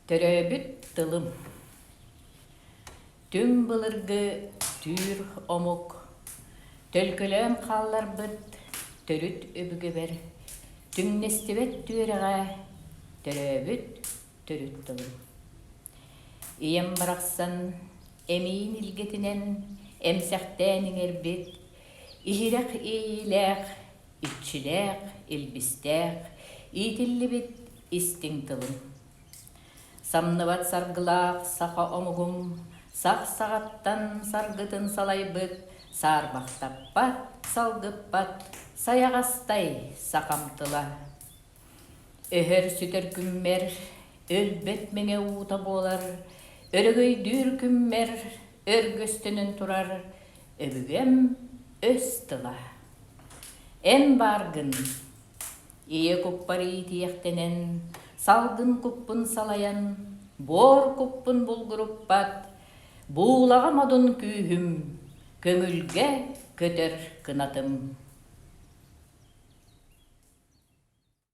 Төрөөбүт тылым Түҥ былыргы түүр омук төлкөлөөн хаалларбыт төрүт өбүгэбэр түҥнэстибэт түөрэҕэ төрөөбүт төрүт тылым. Ийэм барахсан эмиийин илгэтинэн эмсэхтээн иҥэрбит иһирэх иэйиилээх, иччилээх, илбистээх, иитиллибит истиҥ тылым. Самныбат саргылаах саха омугум сах саҕаттан саргытын салайбыт саарбахтаппат, салгыппат сайаҕастай сахам тыла. Өһөр-сүтэр күммэр өлбөт мэҥэ уута буолар, өрөгөйдүүр күммэр өргөстөнөн турар өбүгэм өс тыла. Эн бааргын Ийэ куппар иитиэхтэнэн, салгын куппун салайан, буор куппун булгуруппат, буулаҕа модун күүһүм, көҥүлгэ көтөр кынатым.